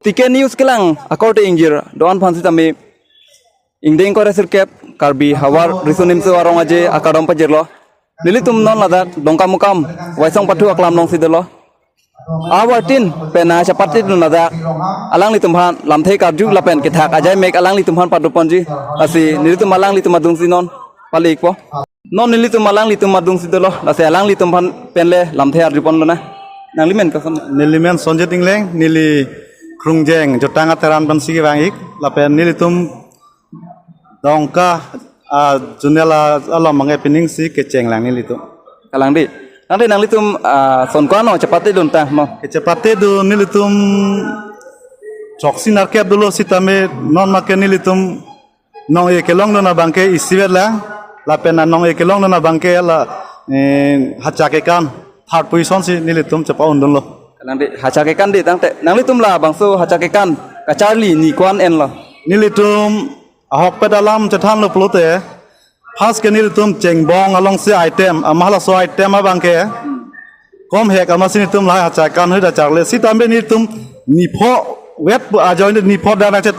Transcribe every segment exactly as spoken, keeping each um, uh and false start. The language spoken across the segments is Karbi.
T K News kelang akorte ingjir do-an aphan sitame ingdeng ingkoi ra sirkep Karbi Havar Riso Nimso Arong Aje akardom pajirlo. Nelitum non ladak Dongkamukam Waisong Pathu aklam alongsi dolo. Ahavar tin pen nangchepatedun ladak alanglitum aphan lamthe karju lapen kethak ajai mek alanglitum aphan padoponji. Lasi nelitum alanglitum adungsi non pale-ikpo. Non nelitum alanglitum adungsi dolo, lasi alanglitum aphan pen le lamthe arjuponlonang. Nanglimen koson? Nelimen Sonjit Ingleng, neli Krungjeng Jutang ateran pensi kevang-ik, lapen nelitum Dongka, ah, Junela along mangke pining si kecheng lang nelitum. Kalang dei. Tangte nanglitum, ah, son ko-an nangchepatedun tang mo? Kechepatedun nelitum choksi nerkep dolo sitame non make nelitum nong-e kelongdun abangke isivet lang, lapen nong-e kelongdun abangke la, eh, Hacha Kekan third position si nelitum chepa-undunlo. Kalang dei, Hacha Kekan dei tangte. Nanglitum labangso Hacha Kekan kacharli ni ko-an enlo? Nelitum ahokpet alam chethanlo pulote, first ke nelitum chengbong alongsi item, ama halaso item abangke kom hek amatsi nelitum lahai Hacha Kekan ahut kacharli. Sitame nelitum nipho vet pu ajoine nipho dak nangchet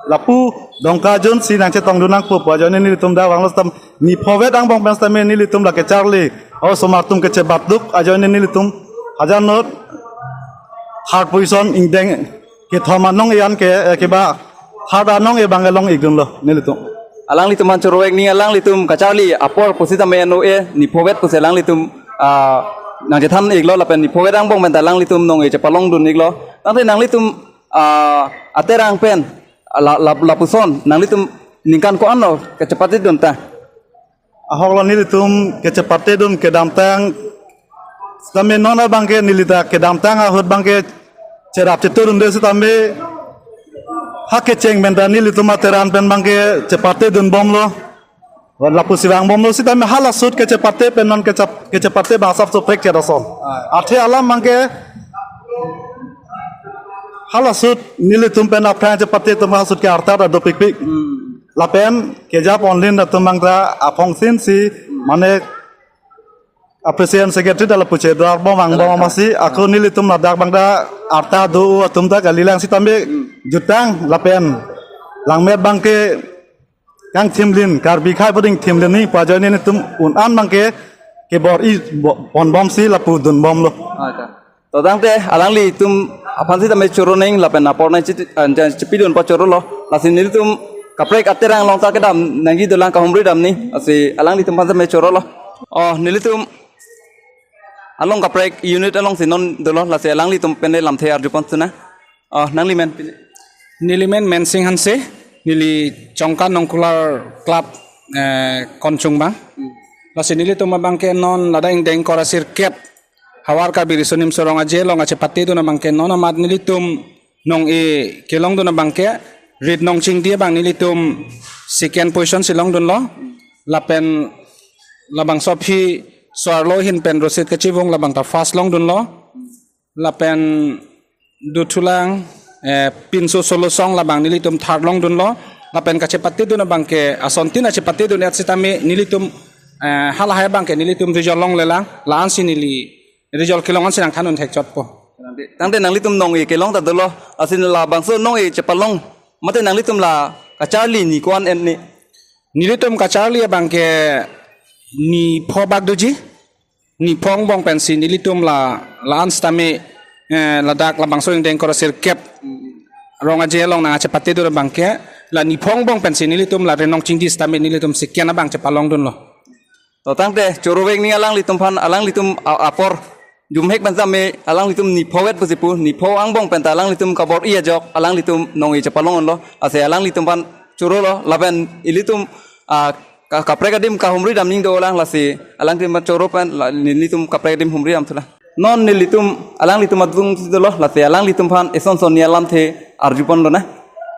lapu Dongka jun si nangchetongdun nangpo pu ajoine nelitum dak vanglo sitam nipho vet angbong pen sitame nelitum la kecharli. Osomar atum kechebatduk ajoine nelitum hajar not third position ingdeng kethom anong-e an ke, eh, keba third anong-e abang along-ikdunlo nelitum. Alanglitum aphan choro-ik nangji, alanglitum kacharli apor pusitame no-e nipho vet pusi alanglitum, ah, nangchethan-iklo lapen nipho vet angbong pen ta alanglitum nong-e chepalongdun-iklo. Tangte nanglitum, ah, aterang pen, ah, la, la, lapuson nanglitum ningkan ko-an lo kechepatedun tang? Ahoklo nelitum kechepatedun kedamtang. Sitame non abangke neli ta kedamtang ahut abangke cherap chetudunde sitame ha kecheng pen ta nelitum ateran pen abangke chepatedunbomlo. Wan lapusi vangbomlo sitame hala ahut kechepate pen non kechap-, kechepate abang asapso prekchet ason. Athe alam abangke hala ahut nelitum pen aphrang chepate atum hala ahut ke arta ta dopikpik. Lapen kejap onlin atum abang ta aphongsin si mane a president secretary ta lapu chedor bom vangbom amatsi ako nelitum ladak abang ta arta do atum ta kalilang sitame jutang lapen langmet abangke kangthimlin Karbi akhai puding thimlin ni pu ajoine nelitum un-an abangke kebor-i bo-, ponbomsi lapu dunbomlo. Acha. To tangte alanglitum aphan sitame choro nang lapen apor nangchit-, ah, nang chepidun pachorolo. Lasi nelitum kaprek aterang along ta kedam nangji dolang kahumri damji. Lasi alanglitum aphan sitame chorolo. Oh, nelitum along kaprek unit alongsi non dolo. Lasi alanglitum pen le lamthe arjuponsunang. Oh, nanglimen pine? Nelimen Mensing Hanse, neli Chongka Nongkular Club, eh, konchung abang. Lasi nelitum abangke non ladak ingdeng ingkoi ra sirkep Havar Karbi Riso Nimso Arong Aje along kachepatedun abangke non amat nelitum nong-e kelongdun abangke Rit Nong Chingdi abang nelitum second position si longdunlo. Lapen labangso aphi so-arlo ahin pen Rosit Kachivung labang ta first longdunlo. Lapen dothulang, eh, pinso solo song labang nelitum third longdunlo. Lapen kachepatedun abangke asontin kachepatedun-et sitame nelitum, eh, halahai abangke nelitum result longlelang. La-ansi neli result kelong ansi nangthandun thekchotpo. Tangte nanglitum nong-e kelong ta dolo, lasi labangso nong-e chepalong mate nanglitum la kacharli ni ko-an enji? Nelitum kacharli abangke nipho bak doji. Nipho angbong pensi nelitum la, la-an sitame, eh, ladak labangso ingdeng ingkoi ra sirkep Arong Aje along nangchepatedun abangke la nipho angbong pensi nelitum la Rit Nong Chingdi sitame nelitum second abang chepalongdunlo. To tangte choro-ik nangji alanglitum aphan, alanglitum a-, apor jumhek pen sitame alanglitum nipho vet pusi pu, nipho angbong pen ta alanglitum kabor-i ajok alanglitum nong-e chepalongdunlo. Lasi alanglitum aphan chorolo lapen ilitum, ah, ka-, kaprek adim kahumri damji dolang, lasi alanglitum aphan choro pen la, nelitum kaprek adim humri damthulang. Non nelitum alanglitum adungsi dolo, lasi alanglitum aphan eson son nangji alamthe arjuponlonang.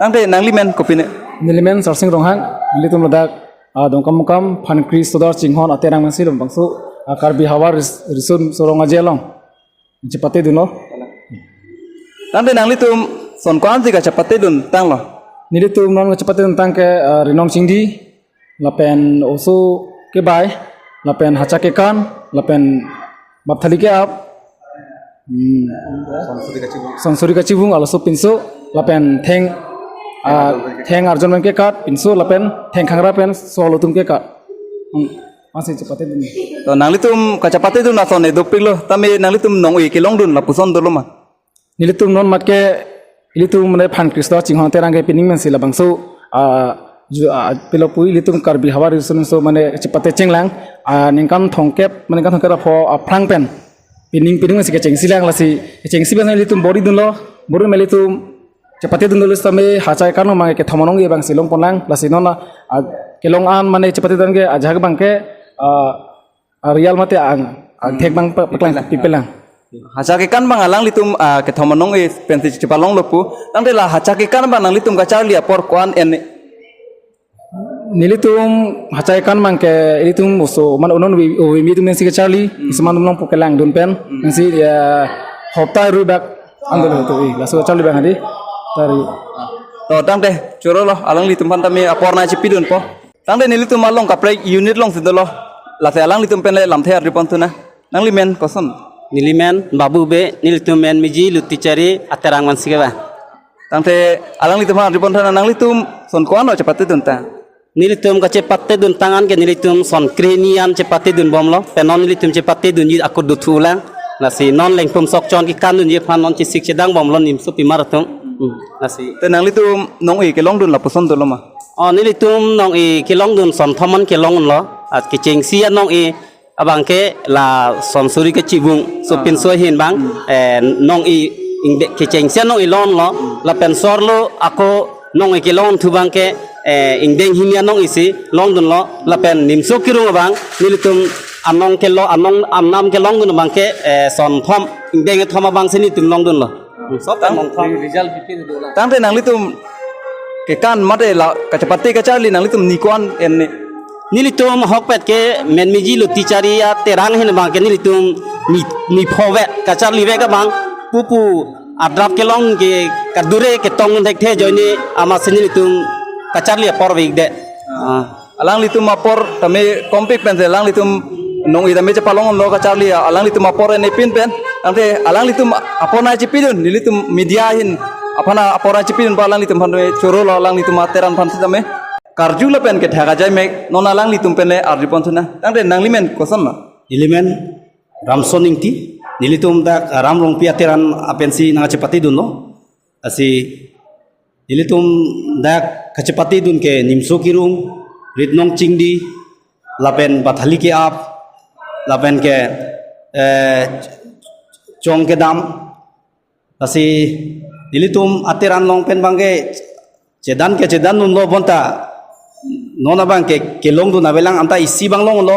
Tangte nanglimen kopine? Nelimen Sarsing Ronghang, nelitum ladak, ah, Dongkamukam Phankri Sodar Chinghon aterang pensi labangso, ah, Karbi Havar Ris-, Riso Nimso Arong Aje along chepatedunlo. Tangte nanglitum son ko-ansi kachepatedun tanglo? Nelitum non kachepatedun tang ke, ah, Rit Nong Chingdi, lapen oso kebai, lapen Hacha Kekan, lapen bap thali ke-ap, hmm, Songsuri Kachivung, laso pinso, lapen theng, ah, theng arjon pen kekat, pinso lapen theng khangra pen solo atum kekat. Hmm, masih chepatedun. To nanglitum kachepatedun ason edopiklo, tame nanglitum nong-e kelongdun lapuson dolo ma? Nelitum non mat ke, ilitum mane phan Khristo chinghon Terang ke pining pensi labangso, ah, ju-, ah, pilo pu ilitum Karbi Havar Riso Nimso mane chepate chenglang, ah, ningkan thomkep, mane ningkan thomkep apho aphrang pen. Pining, pining pensi kechengsi lang lasi, kechengsi pensi ilitum bor-idunlo, bor-i pen ilitum chepatedun dolo sitame hacha ekan abang kethom anong-e abangsi longponlang, lasi non, ah, kelong an mane chepatedun ke ajahak abang ke, ah, ah, real mate ang, angthek abang pe-, peklang, pipelang. Hacha ekan abang alanglitum, ah, kethom anong-e pensi chepalonglo pu. Tangte la hacha ekan abang nanglitum kacharli apor ko-an en? Nelitum hacha ekan abang ke ilitum oso man unon wi, wi, wi atum pensi kacharli, hmm, isi man unon pu kelangdun pen, hmm, pensi ya hopta rubak andol hoto i. Laso kacharli abang adi. Tari. To tangte chorolo alanglitum aphan tame apor nangchepidunpo. Tangte nelitum along kaprek unit alongsi dolo. Lasi alanglitum pen le lamthe arjuponthu nang. Nangli men koson? Neli men Babu Bey, nelitum men Meji Lutichari Aterang mansi kevang. Tangte alanglitum aphan arjuponthu nang, nanglitum son ko-anlo chepateduntang? Nelitum kachepateduntang an ke nelitum son krehini an chepatedunbomlo. Pen non nelitum chepatedunji ako dothulang. Lasi non Lengpum Sokchon kekandunji aphan non chesik chedangbomlo nimso pimar atum. Hmm, lasi. Te nanglitum nong-e kelongdun lapuson dolo ma? Oh, nelitum nong-e kelongdun son thom an kelongdunlo. At kechengsi an nong-e abang ke lason suri kechibung. So, ah, pinso ahin abang, hmm, eh, nong-e ingde-, kechengsi an nong-e longlo, lapen sorlo ako nong-e kelongthu abang ke, eh, ingdeng hini an nong-e si longdunlo, lapen nimso kirung abang nelitum anong kelo-, anong anam kelongdun abang ke, eh, son thom, ingdeng thom abangsi nelitum longdunlo. Sop tang, nong thom. Result bipi dolang. Tangte nanglitum kekan mate la kachepate kacharli nanglitum ni ko-an en ni? Nelitum ahokpet ke men Meji Lutichari Aterang ahin abang ke nelitum ni, ni pho ve kacharli ve abang pupu adrap kelong ke kadure ketong thekthe ajoine amatsi nelitum kacharli apor vekde. Ah. Alanglitum apor tame kompik pensi alanglitum nong-e tame chepalonglo kacharli, alanglitum apor enepin pen. Tangte alanglitum apor nangchepidun, nelitum media ahin aphan apor nangchepidunpo alanglitum aphan tame chorolo alanglitum ateran aphan sitame. Karju lapen kethak ajai mek non alanglitum pen le arjuponthu nang. Tangte nangli men koson ma? Neli men Ramson Ingti, nelitum dak Ram Rongpi Ateran apensi nangchepatedunlo. Lasi nelitum dak kachepatedun ke nimso kirung, ritnong chingdi, lapen bathali ke-ap, lapen ke, eh, chong kedam. Lasi nelitum Ateran along pen abang ke chedan ke chedandunlo bonta non abang ke kelongdun avelang, anta isi abang longlo,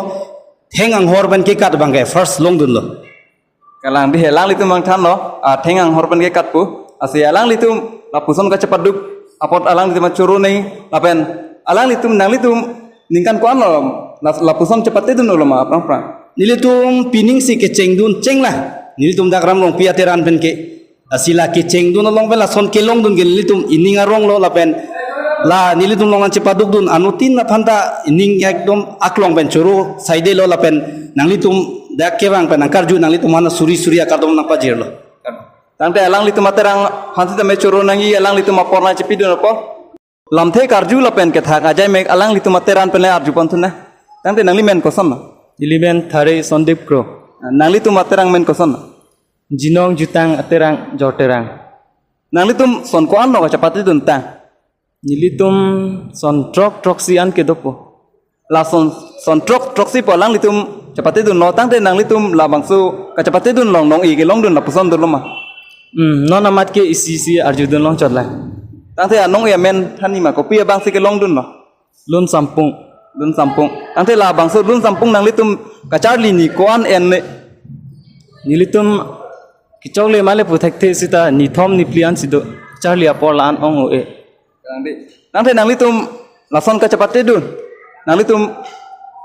theng anghor pen kekat abang ke first longdunlo. Kalang di alanglitum abang thanlo, ah, theng anghor pen kekat pu. Lasi alanglitum lapuson kachepaduk apot alanglitum choro nang, lapen alanglitum nanglitum ningkan ko-anlo la-, lapuson chepatedunlo ma aphrang aphrang? Nelitum pining si kechengdun chenglang. Nelitum dak Ram Rongpi Ateran pen ke. Lasi la kechengdun along pen lason kelongdun ke nelitum ining aronglo lapen la nelitum along an chepadukdun anuttin aphan ta ining ekdom aklong pen choro saidelo lapen nanglitum dak kevang pen nangkarju nanglitum aphan suri suri akardom nangpajirlo. Tangte alanglitum Aterang aphan sitame choro nangji, alanglitum apor nangchepidunpo. Lamthe karju lapen kethak ajai mek alanglitum Ateran pen le arjuponthu nang. Tangte nangli men koson ma? Neli men Thare Sondip Kro. Nanglitum Aterang men koson ma? Jinong Jutang Aterang Jorterang. Nanglitum son ko-anlo kachepatedun tang? Nelitum son throk throksi an kedopo. Lason son throk throksi pu alanglitum chepatedunlo, tangte nanglitum labangso kachepatedun along nong-e kelongdun lapuson dolo ma? Hmm, non amat ke isi isi arjudun longchotlang. Tangte anong-e amen thanji ma, kopi abangsi kelongdunlo? Lun Sampung. Lun Sampung. Tangte labangso Lun Sampung nanglitum kacharli ni ko-an en le? Nelitum kechokle male pu thekthe sita nithom niphli ansi do. Charli apor la-an ong-o-e. Tangte, tangte nanglitum lason kachepatedun, nanglitum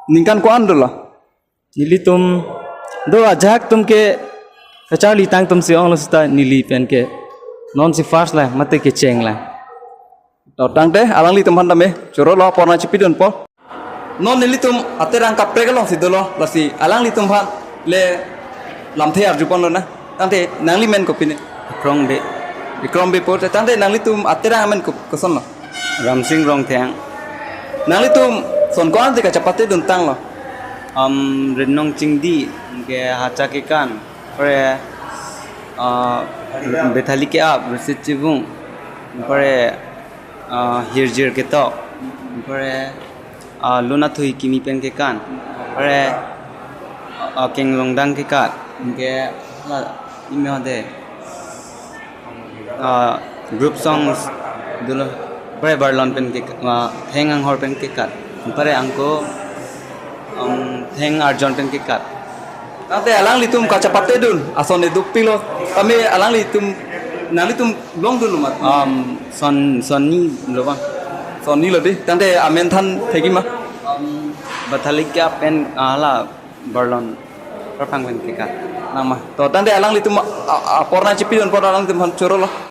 ningkan ko-an dolo? Nelitum do ajahak atum ke kacharli tang atumsi onglo sita neli pen ke nonsi first la mate kecheng la. To tangte alanglitum aphan tame chorolo apor nangchepidunpo. Non nelitum Aterang kaprek alongsi dolo, lasi alanglitum aphan le lamthe arjuponlonang. Tangte nangli men kopine? Akrong Bey. Bikram Bey pu, tangte nanglitum aterang amen ko-, kosonlo? Ramsing Rongtheng. Nanglitum son ko-an si kachepate dun tanglo? Um, Rinong Chingdi, ke Hacha Kekan, pare, uh, Bethali Ke-ap, Risit Chivung, pare, uh, Hirjir Ketok, pare, uh, Luna Thui Kimi pen kekan, pare, uh, Keng Longdang kekat, ke la imi hode, uh, group songs dolo, pare Barlon pen ke, uh, Theng Anghor pen kekat, pare angko, um, Theng Arjon pen kekat. Tangte alanglitum kachepate dun ason eduk pilo. Kami alanglitum, nanglitum longdunlo mat? Um, son, son ni lo bang. Son ni lo dei. Tangte amen than thekji ma? Um, Bethali Ke-ap pen, ah, la Barlon Rapang pen kekat. Nama. To tangte alanglitum a, a, apor nangchipidun apot alanglitum aphan chorolo.